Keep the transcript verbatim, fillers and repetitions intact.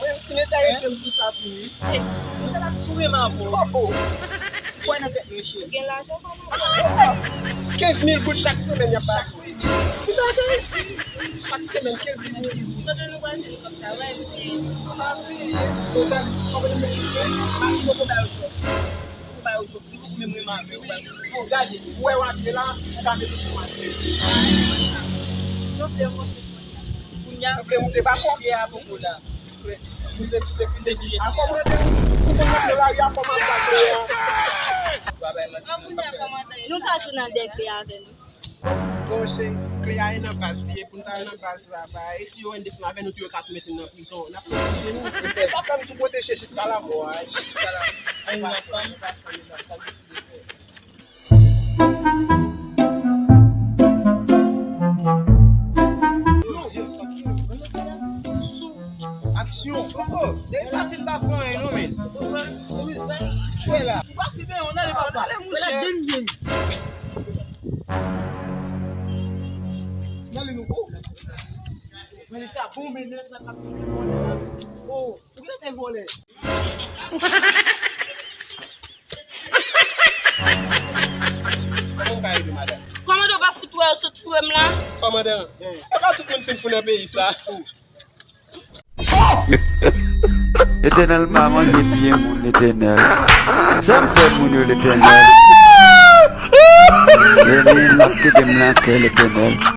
Mwen, si m enterese m sou sa tou, wi. Mwen ta ap tou renmen avè w. Oh, oh. Ou kwè nan tèt mwen, cheri. Ou gen lajan kòman? Kenz mil goud chak semèn y ap ba m. Chak semèn. Chak semèn, kenz mil goud. Kote nou pral jwenn kòb sa, wè, nou te. Mwen ta, kòman nou mete? Mwen poko ba yo jòb. Ou ba yo jòb. Ou menm renmen avè yo, ou ba yo. Bon, gade, ou wè w ap ye la, ou ka mete sou mache. Nou vle monte kounye a. Kounye a, nou vle monte pa fò. Kè a poko la. Monte, monte, monte. A kòmande, ou konn monte lari a kòman sa kè a. Ou pa bay manti, non, pa fè. Nou ka tou nan dèkle avè nou. Bon, se kle a e nan baz li ye, pou n ta al nan baz la, bay, si yo endesan avè nou tou, yo ka tou mete n nan prizon. N ap pwoteje nou. Se sa fè m tou pwoteje jiska lamò a, jiska lamò. Ann ansanm. Sou aksyon. Oh, oh, depi maten m pa fè anyen non, men. Chwe la. Ou pa si ben, on ale papa. Ale, mouche. Nan li nou. Oh. Men li ta bon, men nèg la ka bon. Oh, ou gentan vòlè. Kòman w ka ede, madanm? Kòmandan pa fout wè yo sot foure m la. Kòmandan, e pa tout moun fin fou nan peyi sa. Letènèl pa manje pye moun, Letènèl. Sa m fè moun yo, Letènèl? Letènèl, m ap kite m nan kè, Letènèl.